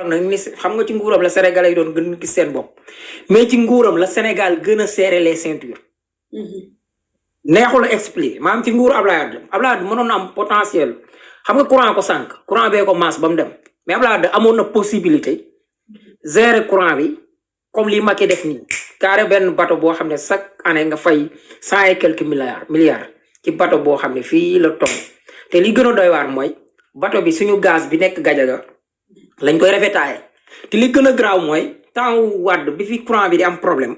nag ni xam nga ci nguuram la Sénégalais yi doon gën gis seen bopp mais ci nguuram la Sénégal gën a serrer les ceintures. neexul a expliquer maanaam ci nguur Abdoulaye Wade mënoon na am potentiel xam nga courant ko sànq courant bee ko maas ba mu dem mais Abdoulaye Wade amoon na possibilité gérer courant bi comme li Macky def nii carré benn bateau boo xam ne chaque année nga fay 100 et quelques milliards ci bateau boo xam ne fii la toog te li gën a doy waar mooy bateau bi suñu gaz bi nekk Gajaga lañ koy rafetaaye te li gën a graaw mooy temps Wade bi fi courant bi di am problème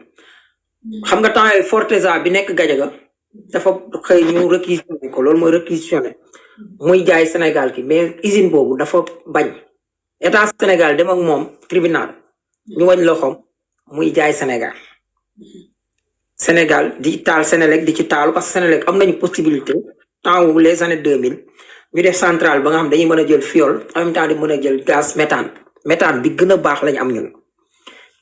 xam nga temps Forteza bi nekk Gajaga dafa xëy ñu réquisitionné ko loolu mooy réquisitionné muy jaay Sénégal ki mais usine boobu dafa bañ état Sénégal dem ak moom tribunal ñu wañ loxoom muy jaay Sénégal di taal Sénélec di ci taalu parce que Sénélec am nañu possibilité temps wu les années 2000 ñu def centrale ba nga xam dañuy mën a jël fiol en même temps di mën a jël gaz méthane bi gën a baax lañu am ñun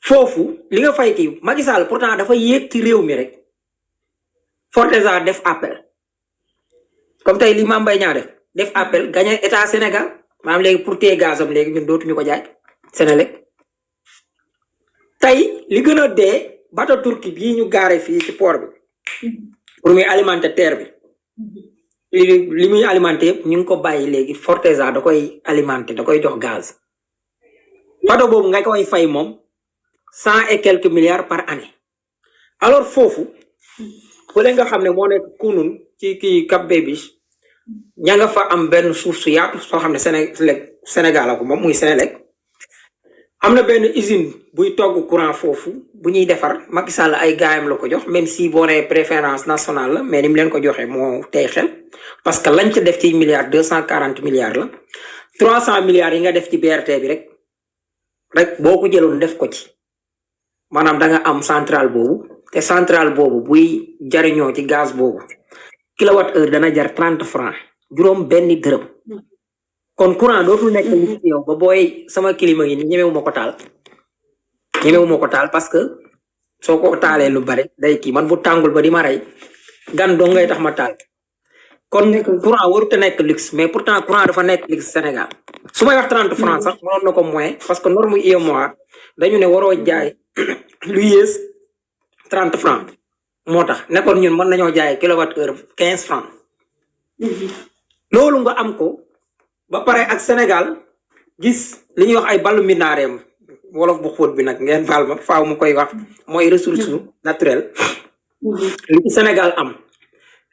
foofu li nga fay kii Macky Sall pourtant dafa yéeg ci réew mi rek Forteza def appel comme tey li Mame Mbaye Niang def appel gagné état Sénégal maanaam léegi pour téye gazam léegi ñun dootuñu ko jaay Sénélec tey li gën a dee bateau Turquie bii ñu gaare fii ci port bi pour muy alimenter terre bi li muy alimenter yëpp ñu ngi ko bàyyi léegi Forteza da koy alimenter da koy jox gaz bateau boobu nga koy fay moom 100 et quelques milliards par année alors foofu fële nga xam ne moo nekk kunun ci kii Cap Bébiche ña nga fa am benn suuf su yaatu soo xam ne Sénégal la ko moom muy Sénélec am na benn usine buy togg courant foofu bu ñuy defar Macky Sall ay gaayam la ko jox même si boo nee préférence nationale la mais ni mu leen ko joxee moo tey xel parce que lañ ca def ci milliards 240 milliards la 300 milliards yi nga def ci BRT bi rek boo ko jëloon def ko ci maanaam da nga am centrale boobu te centrale boobu buy jariñoo ci gaz boobu kilowatt heure dana jar 30 francs juróom benn dërëm kon courant dootul nekk li ci yow ba booy sama climat yi ñemewu ma ko taal parce que soo ko taalee lu bari day kii man bu tàngul ba di ma rey gan doo ngay tax ma taal kon courant warut a nekk luxe mais pourtant courant dafa nekk luxe Sénégal su may wax 30 francs sax mënoon na ko moins parce que norme UEMOA dañu ne waroo jaay lu yées 30 francs moo tax nekkoon ñun mën nañoo jaay kilowatt heure 15 francs loolu nga am ko ba pare ak Sénégal gis li ñuy wax ay ballu minaareem wolof bu xóot bi nag ngeen baal ma faaw mu koy wax mooy ressource naturelle li ci Sénégal am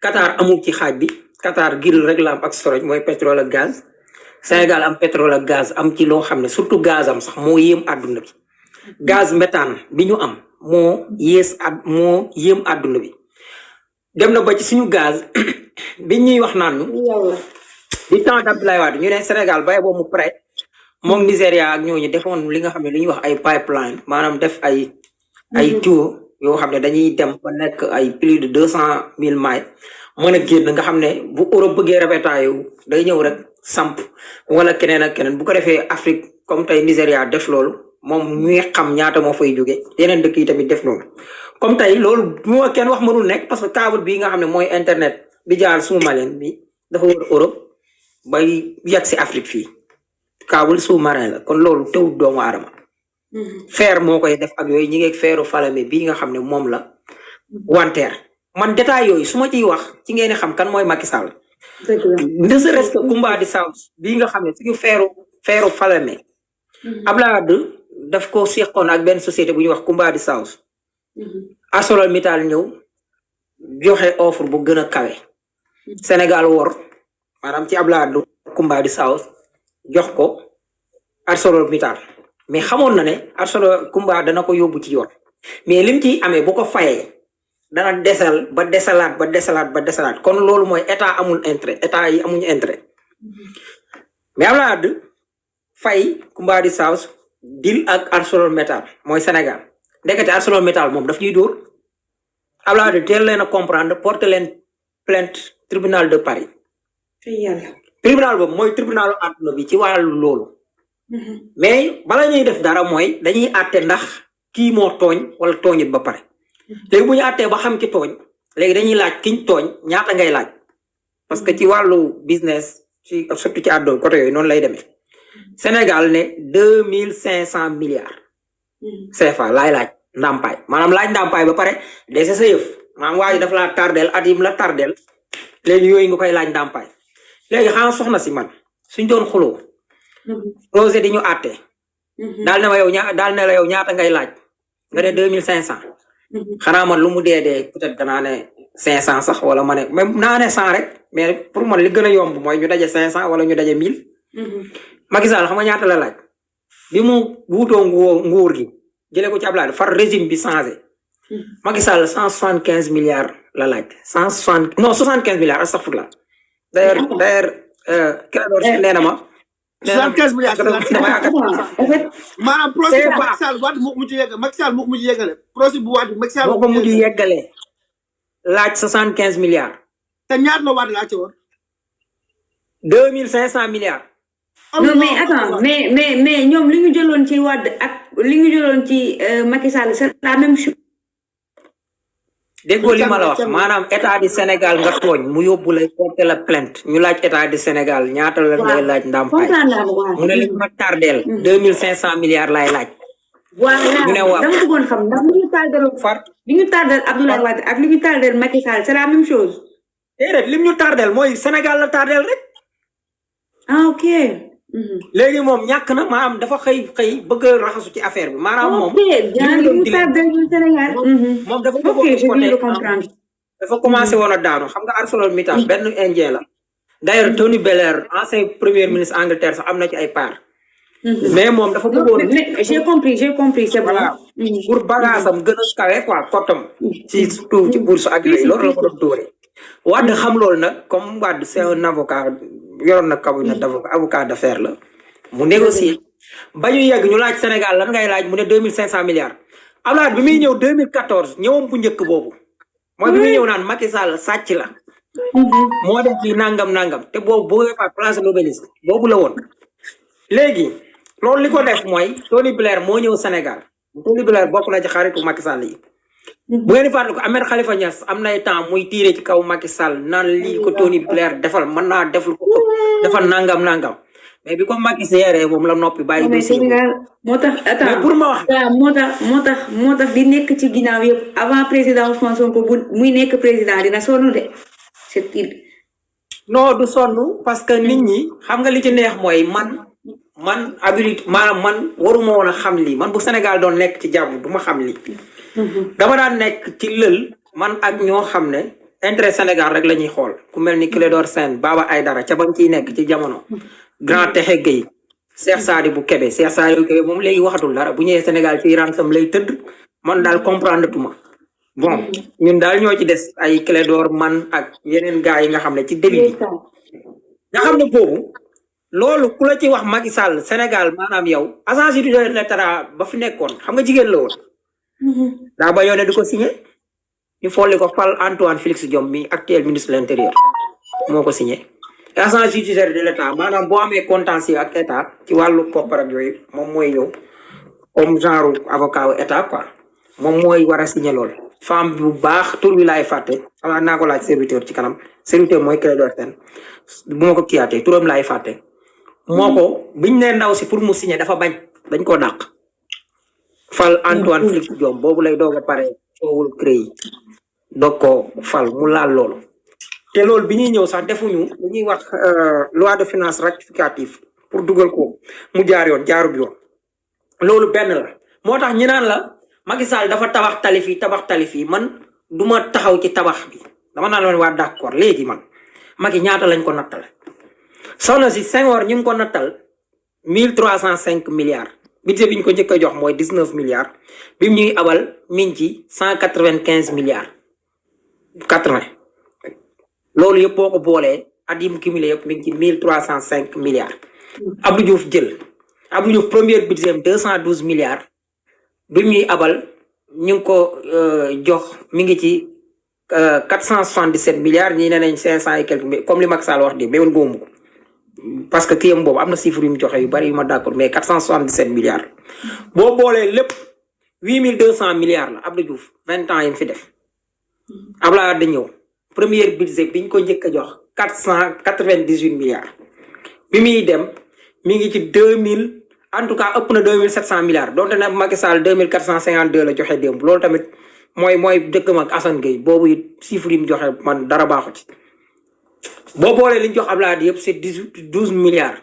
Qatar amul ci xaaj bi Qatar grill rek la am ak storage mooy pétrole ak gaz Sénégal am pétrole ak gaz am ci loo xam ne surtout gaz am sax moo yéem àdduna bi gaz méthane bi ñu am moo yéem àdduna bi dem na ba ci suñu gaz bi ñuy wax naan ñu di temps d'Abdoulaye Wade ñu ne Sénégal bay boo mu prêt moom Nigéria ak ñooñu defoon li nga xam ne li ñuy wax ay pipeline maanaam def ay tuyaux yoo xam ne dañuy dem ba nekk ay plus de 200 000 miles mën a génn nga xam ne bu Europe bëggee rafetaayu day ñëw rek samp wala keneen ak keneen bu ko defee Afrique comme tey Nigéria def loolu moom ñuy xam ñaata moo fay jóge yeneen dëkk yi tamit def loolu comme tey loolu bu ma kenn wax mënul nekk parce que câble bii nga xam ne mooy internet bi jaar sous-marin bi dafa wër Europe bay yegg si Afrique fii câble sous-marin la kon loolu teewul doomu aadama fer moo koy def ak yooyu ñi ngi feeru Falémé bii nga xam ne moom la wanteer man détail yooyu su ma ciy wax ci ngeen xam kan mooy Macky Sall ne serait-ce que Kumba di South bii nga xam ne suñu feeru Falémé Abdoulaye Wade daf ko seqoon ak benn société bu ñuy wax Kumba di South ArcelorMittal ñëw joxe offre bu gën a kawe Sénégal wor maanaam ci Abdoulaye Wade Kumba di South jox ko ArcelorMittal mais xamoon na ne Kumba dana ko yóbbu ci yoon mais lim ciy amee bu ko fayee dana desal ba desalaat kon loolu mooy état amul intérêt état yi amuñu intérêt mais Abdoulaye Wade fay Kumba di South deal ak ArcelorMittal mooy Sénégal ndekete ArcelorMittal moom daf ñuy dóor Abdoulaye Wade teel leen a comprendre porter leen plainte tribunal de Paris tribunal boobu mooy tribunalu àdduna bi ci wàllu loolu mais bala ñuy def dara mooy dañuy àtte ndax kii moo tooñ wala tooñit ba pare léegi bu ñu àttee ba xam ki tooñ léegi dañuy laaj kiñ tooñ ñaata ngay laaj parce que ci wàllu business ci surtout ci àdduna côté yooyu noonu lay demee Sénégal ne 2500 milliards CFA laay laaj ndàmpaay maanaam laaj ndàmpaay ba pare dese sa yëf maanaam waa ji dafa laa tardel at yim la tardel léegi yooyu nga koy laaj ndàmpaay léegi xanaa soxna si man suñ doon xuloo projet di ñu àtte daal ne ma yow daal ne la yow ñaata ngay laaj nga ne 2500 xanaa man lu mu dee peut-être danaa ne 500 sax wala ma ne même naa ne 100 rek mais pour man li gën a yomb mooy ñu daje 500 wala ñu daje 1000. Macky Sall xam nga ñaata la laaj bi mu wuutoo nguur gi jëlee ko ci Abdoulaye far régime bi changé Macky Sall 175 milliards la laaj 160 non 75 milliards astafurlah d'ailleurs Kédor nee na ma. 75 milliards maanaam projet bu Macky Sall Wade moo ko mujj yeggale Macky Sall moo ko mujj yeggale projet bu Wade Macky Sall moo ko mujj yeggale laaj 75 milliards. te ñaata la Wade laa ci woon. 2500 milliards. non mais attends mais ñoom li ñu jëloon ci Wade ak li ñu jëloon ci Macky Sall c'est la même chose. déggoo li ma la wax maanaam état du Sénégal nga tooñ mu yóbbu lay porter la plainte ñu laaj état du Sénégal ñaata la ngay laaj ndàmpaay mu ne li ma tardeel 2500 milliards lay laaj. voilà dama bëggoon xam ndax li ñu tardeel li ñu tardeel Abdoulaye Wade ak li ñu tardeel Macky Sall c'est la même chose. déedéet lim ñu tardeel mooy Sénégal la tardeel rek. ah ok. léegi moom ñàkk na maanaam dafa xëy bëgg a raxasu ci affaire bi maanaam moom. moom dafa bëgg dafa commencé woon a daanu xam nga ArcelorMittal benn indien la. d'ailleurs Tony Blair ancien premier ministre Angleterre sax am na ci ay part. mais moom dafa bëggoon. j'ai compris c'est bon. pour bagage am gën a kawe quoi kottam. ci surtout ci bourse ak yooyu loolu la ko doon dóore. Wade xam loolu nag comme Wade c'est un avocat. yoroon na cabinet avocat d'affaires la mu négocier ba ñu yegg ñu laaj Sénégal lan ngay laaj mu ne 2500 milliards Abdoulaye bi muy ñëw 2014 ñëwam bu njëkk boobu mooy bi muy ñëw naan Macky Sall sàcc la moo def ci nangam te boobu boo fa place de l'Obélisque boobu la woon léegi loolu li ko def mooy Tony Blair moo ñëw Sénégal Tony Blair bokk na ci xaritu Macky Sall yi bu ngeen di fàttaliku Ahmed Khalifa Niass am nay temps muy tiire ci kaw Macky Sall naan lii ko Tony Blair defal mën naa def lu ko defal nangam mais bi ko Macky seeree moom la noppi bàyyi. moo tax mais pour ma wax. moo tax di nekk ci ginnaaw yëpp avant président Ousmane Sonko bu muy nekk président dina sonn de c'est non du sonn parce que nit ñi xam nga li ci neex mooy man habilité maanaam man waruma woon a xam lii man bu Sénégal doon nekk ci jàmm du ma xam lii. dama daan nekk ci lël man ak ñoo xam ne intérêt Sénégal rek la ñuy xool ku mel ni Clédor Sène Baba Aïdara ca bañ ciy nekk ci jamono Grand Texe Gueye Cheikh Sadibou Kébé Cheikh Sadibou Kébé moom léegi waxatul dara bu ñëwee Sénégal ci ransam lay tëdd man daal comprendre tuma bon ñun daal ñoo ci des ay Clédor man ak yeneen gars yi nga xam ne ci début bi nga xam ne boobu loolu ku la ci wax Macky Sall Sénégal maanaam yow agence judiciaire de l'État ba fi nekkoon xam nga jigéen la woon daa ba yoone di ko signé ñu folli ko fal Antoine Félix Diome mi actuel ministre de l'Intérieur moo ko signé agence judiciaire de l'État maanaam boo amee contentieux ak état ci wàllu koppar ak yooyu moom mooy ñëw comme genre avocat wu état quoi moom mooy war a signé lool femme bu baax tur bi laay fàtte xanaa naa ko laaj serviteur ci kanam serviteur mooy Clédor Sène bu ma ko kiyaatee turam laay fàtte moo ko biñ ne ndaw si pour mu signé dafa bañ dañ koo dàq fal Antoine Félix Diome boobu lay doog a pare coowul CREI doog ko fal mu laal loolu te loolu bi ñuy ñëw sax defuñu lu ñuy wax loi de finance rectificative pour dugal ko mu jaar yoon jaarub yoon loolu benn la moo tax ñi naan la Macky Sall dafa tabax tali fii man du ma taxaw ci tabax bi dama naan leen waa d'accord léegi man Macky ñaata lañ ko nattal soxna si Senghor ñu ngi ko nattal 1305 milliards budget bi ñu ko njëkk a jox mooy 19 milliards bi mu ñuy abal mi ngi ci 195 milliards 80 loolu yëpp boo ko boolee at yi mu cumulé yëpp mi ngi ci 1305 milliards. Abdou Diouf jël Abdou Diouf premier budget 212 milliards bi mu ñuy abal ñu ngi ko jox mi ngi ci 477 milliards ñii ne nañ 500 et quelques comme li Macky Sall wax di mais woon góomu ko parce que kiyam boobu am na chiffre yu mu joxe yu bari yu ma d'accord mais 477 milliards boo boolee lépp 8200 milliards la Abdou Diouf 20 ans yi mu fi def Abdoulaye Wade ñëw premier budget biñ ko njëkk a jox 498 milliards bi muy dem mi ngi ci 2000 en tout cas ëpp na 2700 milliards donte nag Macky Sall 2452 la joxe démb loolu tamit mooy dëkkam ak Assane Gueye boobu it chiffre yi mu joxe man dara baaxu ci boo boolee li ñu jox Abdoulaye Wade yëpp c'est 12 milliards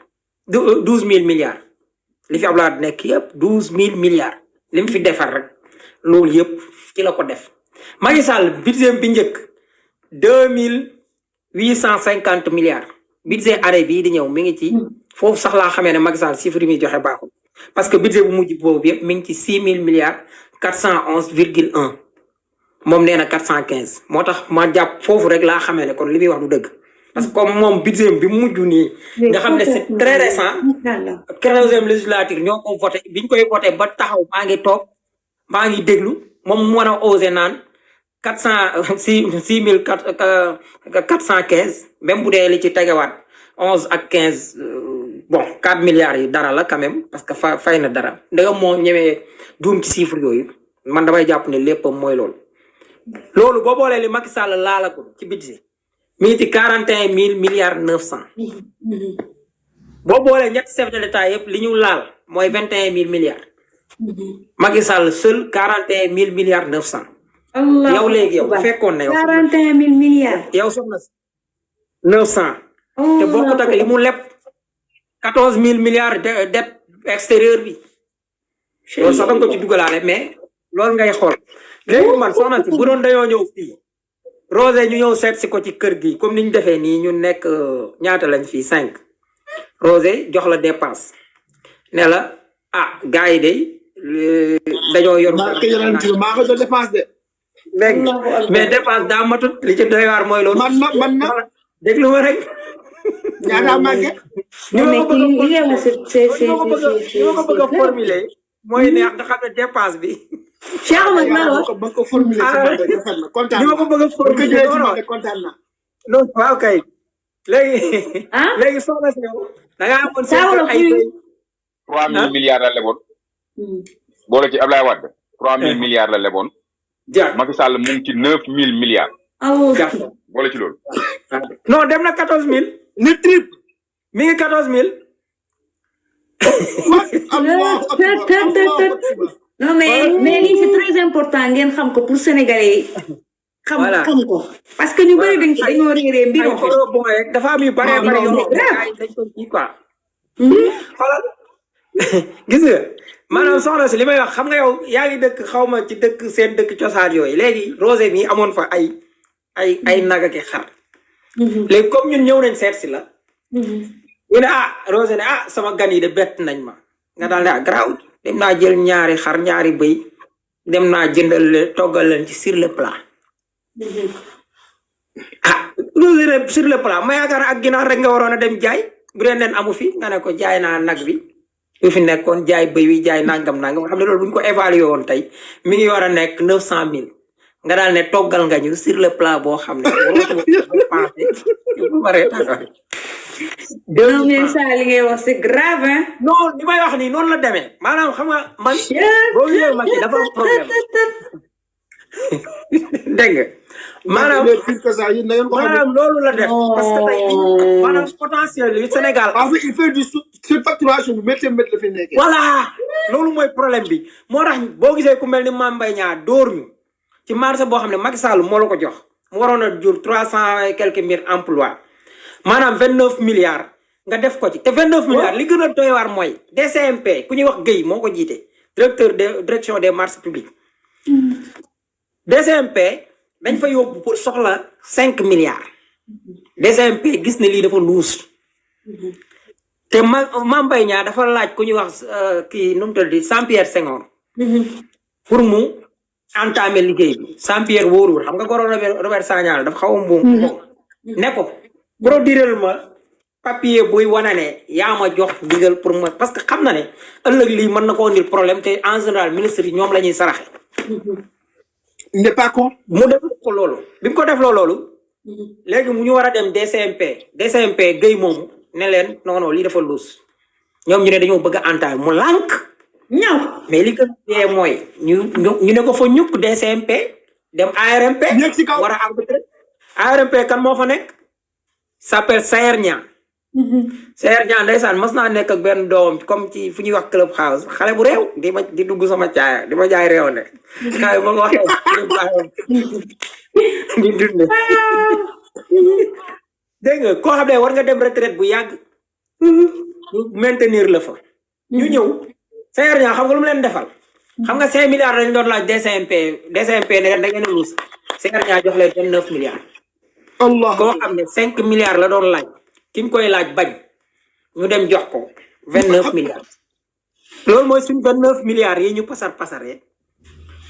12000 milliards li fi Abdoulaye Wade nekk yëpp 12000 milliards li mu fi defar rek loolu yëpp ci la ko def Macky Sall budget bi njëkk 2850 milliards budget année bii di ñëw mi ngi ci foofu sax laa xamee ne Macky Sall chiffre yi muy joxe baaxul parce que budget bu mujj boobu yëpp mi ngi ci 6000 milliards 411,1 moom nee na 415 moo tax ma jàpp foofu rek laa xamee ne kon li muy wax du dëgg parce que comme moom budget bi mujj nii nga xam ne c'est très récent 15e législature ñoo ko voté biñ koy voté ba taxaw maa ngi toog maa ngi déglu moom mu mën a osé naan 6415 même bu dee li ci tegewaat 11 ak 15 bon 4 milliards yi dara la quand même parce que fay na dara ndegam moo ñëwee juum ci chiffre yooyu man damay jàpp ne léppam mooy loolu boo boolee li Macky Sall laala ko ci budget mi ngi ci 41 milliards 900 boo boolee ñetti chef de l'État yëpp li ñu laal mooy 21 milliards Macky Sall seul 41 milliards 900 yow léegi yow fekkoon na yow 41 milliards yow soxna 900 te bokkut ak li mu leb 14 milliards de dette extérieure bi loolu sax danga ko ci dugalaale mais loolu ngay xool léegi man soxna si bu doon dañoo ñëw fii Rosé ñu ñëw seet si ko ci kër gi comme ni ñu defee nii ñu nekk ñaata lañ fii 5 Rosé jox la dépense ne la gars yi de dañoo yor. maa ko jox dépense de. mais dépense daa matut li ci doy waar mooy loolu. man na déglu ma rek. ñaata màgge. ni ma ko bëgg a formuler mooy neex nga xam ne dépense bi. Cheikh Omar maa wax ba ko formuler ci man de kontaan ni ma ko bëgg a formuler kontaan na. non waaw kay. léegi soxna si yow. da ngaa amoon seen ay 3000 milliards la leboon. boole ci Abdoulaye Wade 3000 milliards la leboon. jaar Macky Sall mu ngi ci 9000 milliards. jaar boole ci loolu. non dem na 14000. ni trip. mi ngi 14000. non mais lii c'est très important ngeen xam ko pour sénégalais yi. xam ko parce que ñu bëri dañoo réeree mbir mi. dafa am yu bare bare yoo dañ ko kii quoi. xoolal gis nga maanaam soxna si li may wax xam nga yow yaa ngi dëkk xaw ma ci dëkk seen dëkk cosaan yooyu léegi Rosé mi amoon fa ay nag ak xar. léegi comme ñun ñëw nañ seet si la. ñu ne Rosé ne sama gan yi de bett nañ ma nga daal ne garaaw dem naa jël ñaari xar ñaari bëy dem naa jëndal leen toggal leen ci sur le plat. Rosé ne sur le plat ma yaakaar ak ginaar rek nga waroon a dem jaay bu dee nen amu fi nga ne ko jaay naa nag bi bu fi nekkoon jaay bëy wi jaay nangam nga xam ne loolu bu ñu ko évalué woon tey mi ngi war a nekk 900000 nga daal ne toggal nga ñu sur le plat boo xam ne non mais ça li ngay wax c'est grave hein. non li may wax nii noonu la demee maanaam xam nga man boo ñëwee ma ci dafa am problème dégg nga maanaam loolu la def parce que tey maanaam potentiel yu Sénégal en fait il fait du surfacturation bu métti la fi nekk. voilà loolu mooy problème bi moo tax boo gisee ku mel ni Mame Mbaye Niang dóor ñu ci marché boo xam ne Macky Sall moo la ko jox mu waroon a jur 300 et quelques mille emplois maanaam 29 milliards nga def ko ci te 29 milliards li gën a doy waar mooy DCMP ku ñuy wax Guèye moo ko jiite direction des marchés publics DCMP dañ fa yóbbu pour soxla 5 milliards DCMP gis ne lii dafa luus te Mame Mbaye Niang dafa laaj ku ñuy wax kii nu mu tudd Jean-Pierre Senghor pour mu entamer liggéey bi Jean-Pierre wóorul xam nga goro Robert Sagna dafa xaw a mbuum ne ko produire ma papier buy wane ne yaa ma jox digal pour ma parce que xam na ne ëllëg lii mën na ko indil problème te en général ministre yi ñoom la ñuy saraxe. il n'est pas con. mu def ko loolu bi mu ko def loolu léegi mu ñu war a dem DCMP Guèye moomu ne leen non lii dafa luus ñoom ñu ne dañoo bëgg a entamer mu lànk ñaw mais li gën a mooy ñu ne ko fa ñukk DCMP dem ARMP. ñëpp si kaw war a arbitrer ARMP kan moo fa nekk. s'appelle Sayer Niang Seer Ñaan ndeysaan mas naa nekk ak benn doomam comme ci fu ñuy wax club house xale bu réew di dugg sama caaya di ma jaay réew ne xale ba nga waxee di dunde dégg nga koo xam ne war nga dem retraite bu yàgg ñu maintenir la fa ñu ñëw Seer Ñaan xam nga lu mu leen defal xam nga 5 milliards lañ doon laaj DCMP ne da ngeen a luus Seer Ñaan jox leen 29 milliards Allah koo xam ne 5 milliards la doon laaj ki mu koy laaj bañ ñu dem jox ko 29 milliards loolu mooy suñ 29 milliards yi ñu pasaree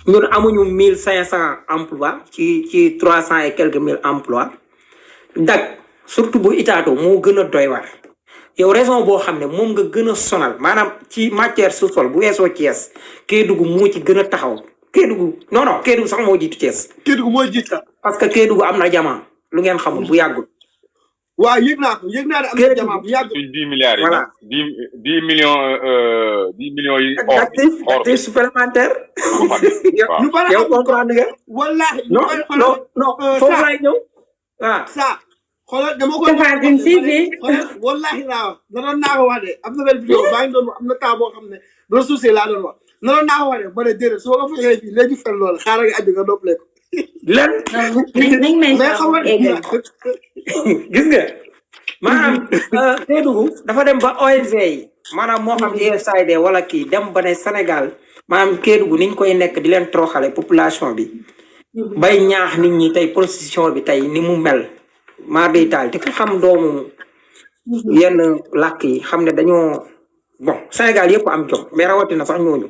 ñun amuñu 1500 emplois ci 300 et quelques mille emplois dag surtout bu Itato moo gën a doy war yow raison boo xam ne moom nga gën a sonal maanaam ci matière sous-sol bu weesoo Thiès Kédougou moo ci gën a taxaw Kédougou non Kédougou sax moo jiitu Thiès. Kédougou moo jiitu parce que Kédougou am na jamono lu ngeen xamul bu yàggul. waaw yëg naa ne am na jamono bu yàggul. 10 milliards yi. voilà 10 millions yi. actif supplémentaire. ñu bari yow comprendre nga. wallaahi non foofu laay ñëw waaw. ça xoolal dama ko. wallaahi laa wax naroon naa ko wax de am na benn vidéo baa ngi doon am na temps boo xam ne ressource laa doon wax naroon naa ko wax de ba ne déedéet su ma ko fekkee fii léegi fen loolu xaaral nga aju nga noppale ko. lan. mais xam nga gis nga maanaam Kédougou dafa dem ba ONG yi maanaam moo xam USAID wala kii dem ba ne Sénégal maanaam Kédougou niñ koy nekk di leen toroxale population bi bay ñaax nit ñi tey prostitution bi tey ni mu mel maa day taal te ku xam doomu yenn làkk yi xam ne dañoo bon Sénégal yëpp am jom mais rawatina sax ñooñu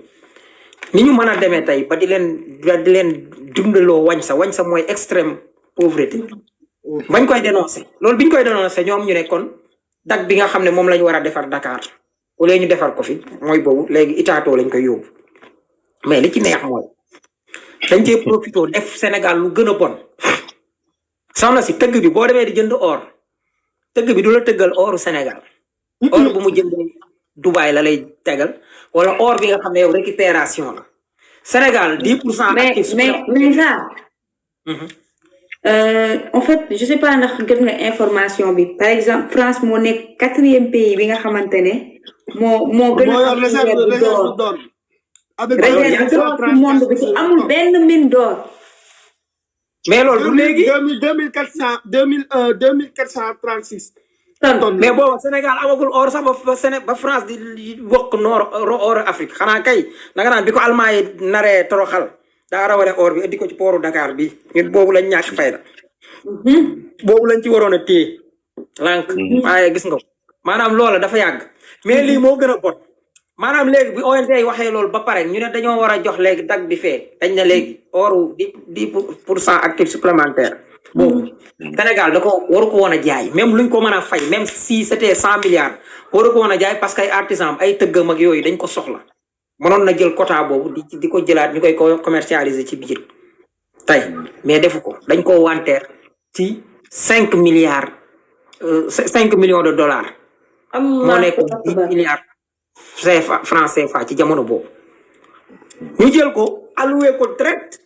ni ñu mën a demee tey ba di leen dundaloo wañ sa mooy extrême pauvreté bañ koy dénoncé loolu biñ koy dénoncé ñoom ñu ne kon dag bi nga xam ne moom la ñu war a defar Dakar wala ñu defar ko fi mooy boobu léegi Itato lañ koy yóbbu mais li ci neex mooy dañ cee profité def Sénégal lu gën a bon soxna si tëgg bi boo demee di jënd or tëgg bi du la tëggal oru Sénégal or bu mu jënd Dubaï la lay tegal wala or bi nga xam ne yow récupération la Sénégal 10% actif mais ça en fait je sais pas ndax gën nga information bi par exemple France moo nekk 4e pays bi nga xamante ne moo gën a am réserve d'or ci monde bi ci amul benn mine d'or mais loolu léegi 2436 mais boobu Sénégal amagul or sax ba France di wokk or Afrique xanaa kay danga naan bi ko Allemand yi naree toroxal daa rawale or bi indi ko ci pooru Dakar bi ñun boobu lañ ñàkk fayda boobu lañ ci waroon a téye lànk waaye gis nga ko maanaam loola dafa yàgg mais lii moo gën a bon maanaam léegi bi ONG yi waxee loolu ba pare ñu ne dañoo war a jox léegi dag bi fee dañ ne léegi oru 10% actif supplémentaire boobu Sénégal da ko waru ko woon a jaay même luñ ko mën a fay même si c'était 100 milliards waru ko woon a jaay parce que ay artisan ay tëggam ak yooyu dañ ko soxla mënoon na jël quota boobu di ko jëlaat ñu koy commercialiser ci biir tey mais defu ko dañ ko wanteer ci 5 milliards 5 millions de dollars moo nekk 10 milliards francs CFA ci jamono boobu ñu jël ko alloué ko direct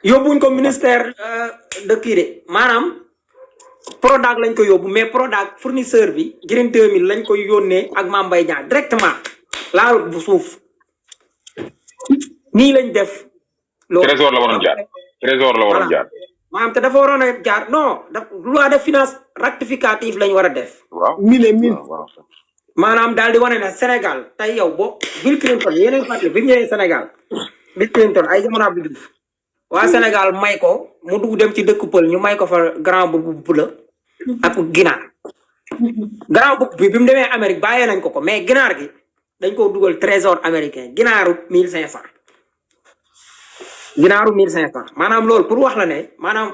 yóbbuñ ko ministère de kii de maanaam Prodac lañ ko yóbbu mais Prodac fournisseur bi Green 2000 lañ koy yónnee ak Mame Mbaye Niang directement laalut bu suuf nii lañ def. loolu trésor la waroon jaar maanaam te dafa waroon a jaar non loi de finance rectificative lañ war a def. waaw maanaam daal di wane ne Sénégal tey yow boo Bill Clinton yeneen fàttali bi mu ñëwee Sénégal Bill Clinton ay jamono Abdou Diouf waa Sénégal may ko mu dugg dem ci dëkk pël ñu may ko fa grand boubou bleu ak ginaar grand boubou bi mu demee Amérique bàyyee nañ ko mais ginaar gi dañ ko dugal trésor américain ginaaru 1500 maanaam loolu pour wax la ne maanaam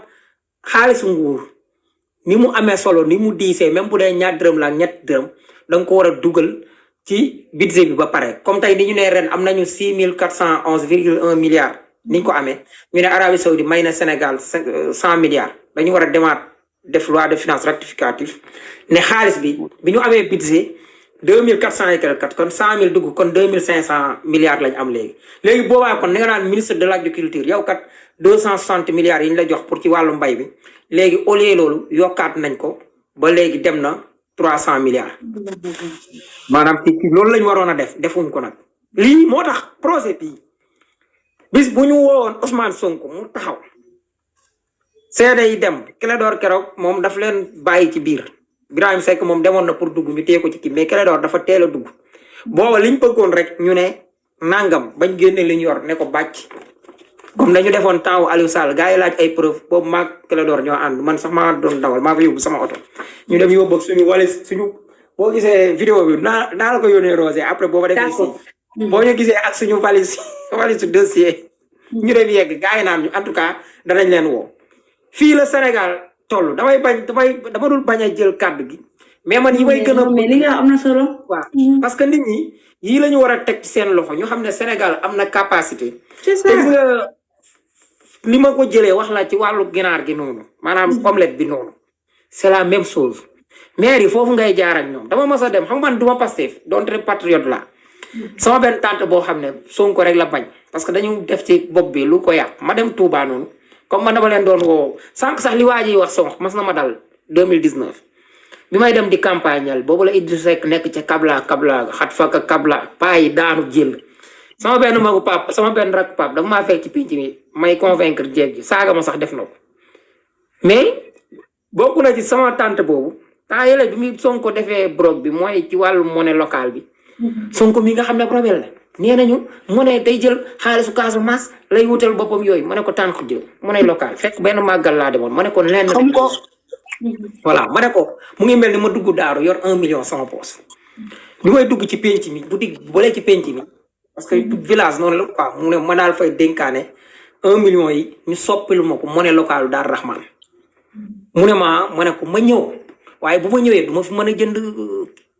xaalisu nguur ni mu amee solo ni mu diisee même bu dee ñaar dërëm la ak ñett dërëm da nga ko war a dugal ci budget bi ba pare comme tey ni ñu ne ren am nañu 6411,1 milliards niñ ko amee ñu ne Arabie Saoudite may na Sénégal 100 milliards dañu war a demaat def loi de finance rectificative ne xaalis bi ñu amee budget 2400 et quelque kon 100 000 dugg kon 2500 milliards lañ am léegi boobaa kon ni nga naan ministre de l' agriculture yow kat 260 milliards yi ñu la jox pour ci wàllu mbay bi léegi au lieu loolu yokkaat nañ ko ba léegi dem na 300 milliards maanaam ci loolu lañ waroon a def defuñ ko nag lii moo tax projet bii bis bu ñu woowoon Ousmane Sonko mu taxaw seede yi dem Clédor keroog moom daf leen bàyyi ci biir Birahim Seck moom demoon na pour dugg ñu téye ko ci kii mais Clédor dafa teel a dugg booba liñ bëggoon rek ñu ne nangam bañ génne li ñu yor ne ko bàcc comme dañu defoon temps wu Aliou Sall gars yi laaj ay preuve boobu maag Clédor ñoo ànd man sax maa doon dawal maa ko yóbbu sama oto ñu dem yóbbu ak suñu walis suñu boo gisee vidéo bi naa la ko yónnee Rosé après booba defee si boo ñu gisee ak suñu valise dossier ñu dem yegg gars yi naan ñu en tout cas danañ leen woo fii la Sénégal toll dama dul bañ a jël kàddu gi mais man yi may gën a mais li nga am na solo waaw parce que nit ñi yii la ñu war a teg ci seen loxo ñu xam ne Sénégal am na capacité c'est ça li ma ko jëlee wax la ci wàllu ginaar gi noonu maanaam omelette bi noonu c'est la même chose maire yi foofu ngay jaar ak ñoom dama mës a dem xam nga man du ma Pastef donte patriote la sama benn tante boo xam ne Sonko rek la bañ parce que dañu def ci bopp bi lu ko yàq ma dem Touba noonu comme man dama leen doon woo sànq sax li waa ji wax sonk mas na ma dal 2019 bi may dem di campagnal boobu la Idrissa Seck nekk ca kabla xat fakk kabla paa yi daanu jël sama benn magu pap sama benn rak pap dafa maa fekk ci pinc mi may convaincre jeeg ji saaga ma sax def na ko mais bokk na ci sama tante boobu temps yële bi muy Sonko defee brog bi mooy ci wàllu monnaie locale bi Sonko mi nga xam ne rebelle la nee nañu monnaie day jël xaalisu Casamance lay wutal boppam yooyu ma ne ko tànk jël monnaie locale fekk benn màggal laa demoon ma ne ko lenn xam ko voilà ma ne ko mu ngi mel ni ma dugg daaru yor 1 million sama poos bi may dugg ci penc mi boutique boole ci penc mi parce que village noonu la quoi mu ne ma daal fay dénkaane 1 million yi ñu soppilu ma ko monnaie locale Daar Rahman mu ne ma ne ko ma ñëw waaye bu ma ñëwee du ma fi mën a jënd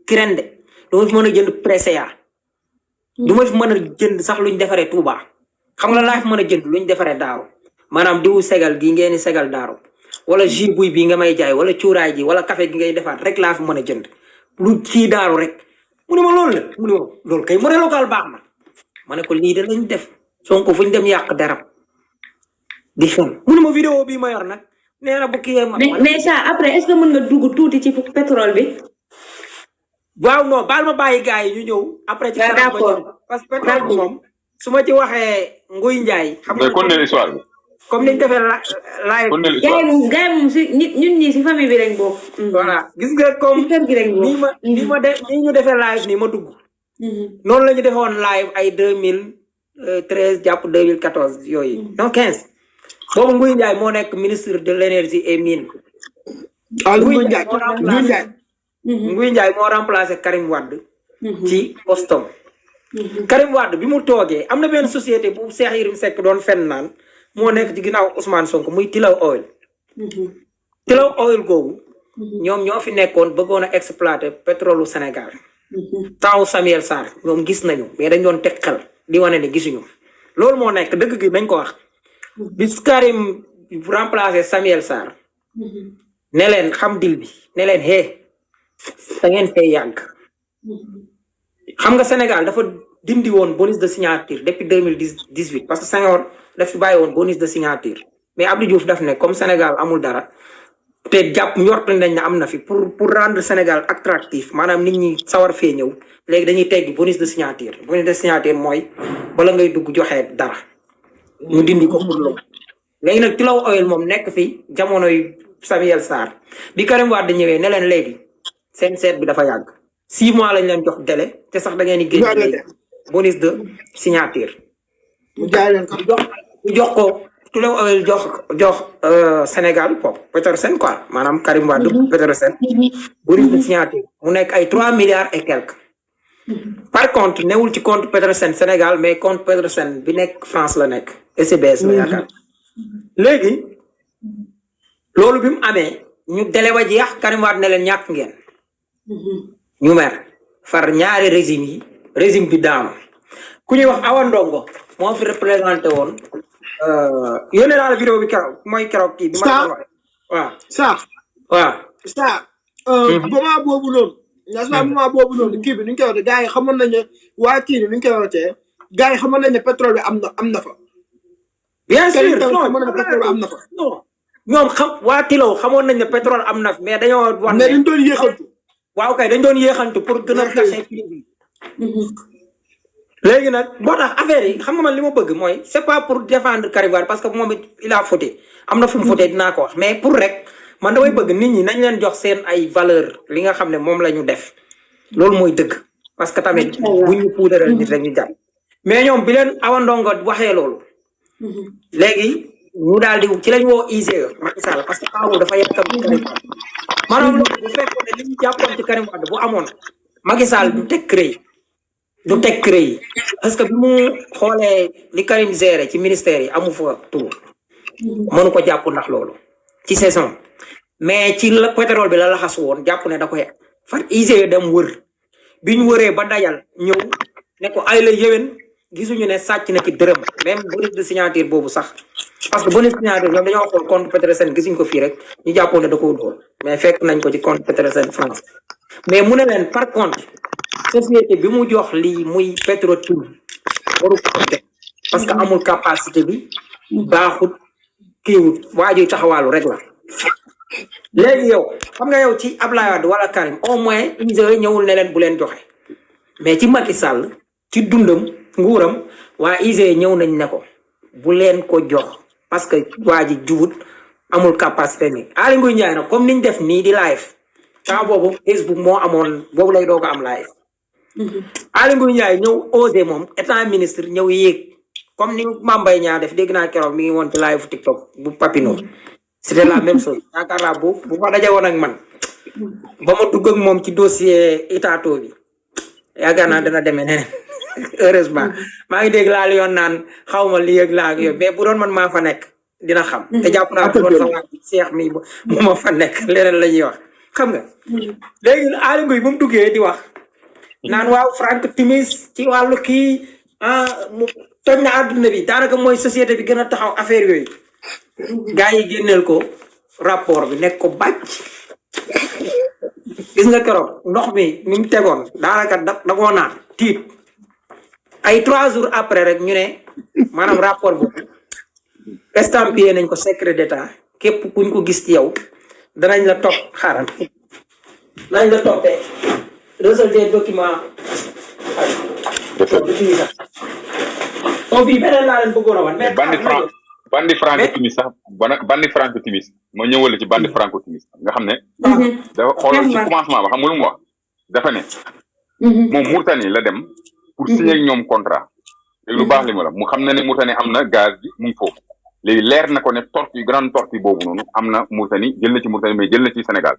kirende du ma fi mën a jënd presea du ma fi mën a jënd sax luñ defaree Touba xam nga laa fi mën a jënd luñ defaree daaru maanaam diwu segal gi ngeen di segal daaru wala jus buy bii nga may jaay wala cuuraay ji wala café gi ngay defaat rek laa fi mën a jënd lu kii daaru rek mu ne ma loolu la mu ne ma loolu kay monnaie locale baax na ma ne ko lii de lañ def Sonko fu ñu dem yàq deram di fen mu ne ma vidéo bii ma yor nag nee na bu kii mais ça après est-ce que mën nga dugg tuuti ci pétrole bi waaw non baal ma bàyyi gars yi ñu ñëw après ci d'accord parce que pétrole bi moom su ma ci waxee Nguy Ndiaye xam nga kon ne l'histoire bi comme niñ defee live gars yi moom si ñun ñii si famille bi lañ bokk voilà gis nga comme nii ñu defee live nii ma dugg noonu la ñu defoon live ay 2013 jàpp 2014 yooyu non 15 boobu Nguy Ndiaye moo nekk ministre de l'énergie et mine Nguy Ndiaye moo remplacé Karim Wade ci postom Karim Wade bi mu toogee am na benn société bu Cheikh Yérim Seck doon fen naan moo nekk ci ginnaaw Ousmane Sonko muy Tilaw Oil Tilaw Oil googu ñoom ñoo fi nekkoon bëggoon a exploiter pétrole Sénégal taw Samuel Sarr ñoom gis nañu mais dañ doon teg xel di wane ne gisuñu loolu moo nekk dëgg gi nañ ko wax bis Karim remplacé Samuel Sarr ne leen xam dil bi ne leen da ngeen fay yàgg xam nga Sénégal dafa dindi woon bonus de signature depuis 2018 parce que Senghor daf fi bàyyi woon bonus de signature mais Abdou Diouf daf ne comme Sénégal amul dara te jàpp njortu nañ ne am na fi pour rendre Sénégal attractif maanaam nit ñi sawar fee ñëw léegi dañuy teggi bonus de signature mooy bala ngay dugg joxe dara ñu dindi ko pour loolu léegi nag Tilaw Oil moom nekk fi jamonoy Samuel Sarr bi Karim Wade ñëwee ne leen léegi seen seet bi dafa yàgg 6 mois lañ leen jox délai te sax da ngeen di génn bonus de signature mu jaay leen ko jox ko Tilaw Oil jox Sénégal pop Petrosen quoi maanaam Karim Wade Petrosen bonus de signature mu nekk ay 3 milliards et quelques par contre newul ci compte Petrosen Sénégal mais compte Petrosen bi nekk France la nekk SBS la yaakaar léegi loolu bi mu amee ñu délai ba jeex Karim Wade ne leen ñàkk ngeen ñu mer far ñaari régime bi daanu ku ñuy wax Awa Ndongo moo fi représenté woon yónnee naa la vidéo bi keroog mooy keroog kii bi ma wax waaw moment boobu noonu moment boobu noonu kii bi nu ñu koy waxee gars yi xamoon nañ ne waa kii bi nu ñu koy waxee gars yi xamoon nañ ne pétrole bi am na fa bien sûr xamoon nañ ne pétrole bi am na fa ñoom waa Tilaw xamoon nañ ne pétrole am na fa mais dañoo wax mais dañ doon yéexantu waaw kay dañ doon yéexantu pour gën a cacher prix bi léegi nag moo tax affaire yi xam nga man li ma bëgg mooy c'est pas pour défendre Karim Wade parce que moom it il a fauté am na fu mu fauté dinaa ko wax mais pour rek man damay bëgg nit ñi nañ leen jox seen ay valeur li nga xam ne moom la ñu def loolu mooy dëgg parce que tamit bu ñu puudaral nit rek ñu jàpp mais ñoom bi leen Awa Ndongo waxee loolu léegi ñu daal di ci lañ woo IGE Macky Sall parce que Awa dafa yàkkam ci Karim Wade maanaam loolu bu fekkoon ne li ñu jàppoon ci Karim Wade bu amoon Macky Sall du teg CREI du teg CREI parce que bi mu xoolee li Karim géré ci ministère yi amu fa tur mënu ko jàpp ndax loolu ci saison mais ci la pétrole bi la laxas woon jàpp ne da koy far IGE dem wër bi ñu wëree ba dajal ñëw ne ko ay la yéwén gisuñu ne sàcc na ci dërëm même bonus de signature boobu sax parce que bonus de signature ñoom dañoo xool compte Petersen gisuñ ko fii rek ñu jàppoon ne da koo dóor mais fekk nañ ko ci compte Petersen France mais mu ne leen par contre société bi mu jox lii muy Petro-Tim waru ko teg parce que amul capacité bi baaxut kiiwut waajuy taxawaalu rek la léegi yow xam nga yow ci Ablaye Wade wala Karim au moins IGE ñëwul ne leen bu leen joxe mais ci Macky Sall ci dundam nguuram waa IGE ñëw nañ ne ko bu leen ko jox parce que waa ji jubut amul capacité ni Aly Ngouille Ndiaye nag comme niñ def nii di live temps boobu Facebook moo amoon boobu lay doog a am live Aly Ngouille Ndiaye ñëw osé moom étant ministre ñëw yéeg comme ni Mame Mbaye Niang def dégg naa keroog mi ngi woon ci live TikTok bu Papino c'était la même chose yaakaar naa bu fa daje woon ak man ba ma dugg ak moom ci dossier Itato bi yaakaar naa dana demee neneen heureusement maa ngi dégg laa li yoon naan xaw ma lii ak laa ak yow mais bu doon man maa fa nekk dina xam te jàpp naa bu doon sa waa Cheikh mi mu ma fa nekk leneen la ñuy wax xam nga léegi Aly Ngouille bu mu duggee di wax naan waaw Franck Timis ci wàllu kii mu toj na àdduna bi daanaka mooy société bi gën a taxaw affaire yooyu gars yi génneel ko rapport bi nekk ko bàcc gis nga keroog ndox mi ni mu tegoon daanaka da koo naan tiit ay 3 jours après rek ñu ne maanaam rapport boobu estampillé nañ ko secret d'état képp kuñ ko gis ci yow danañ la topp xaaral danañ la toppee résultat document bii beneen laa leen bëggoon a wan mais bandi franco timis sax bandi franco timis ma ñëwal ci bandi franco timis nga xam ne dafa xoolal ci commencement ba xam nga lu mu wax dafa ne moom Mauritanie la dem pour signer ak ñoom contrat léegi lu baax li ma la mu xam ne ne Mauritanie am na gaz bi mu ngi foofu léegi leer na ko ne tortue grande tortue boobu noonu am na Mauritanie jël na ci Mauritanie mais jël na ci Sénégal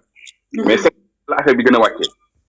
mais c'est la affaire bi gën a wàccee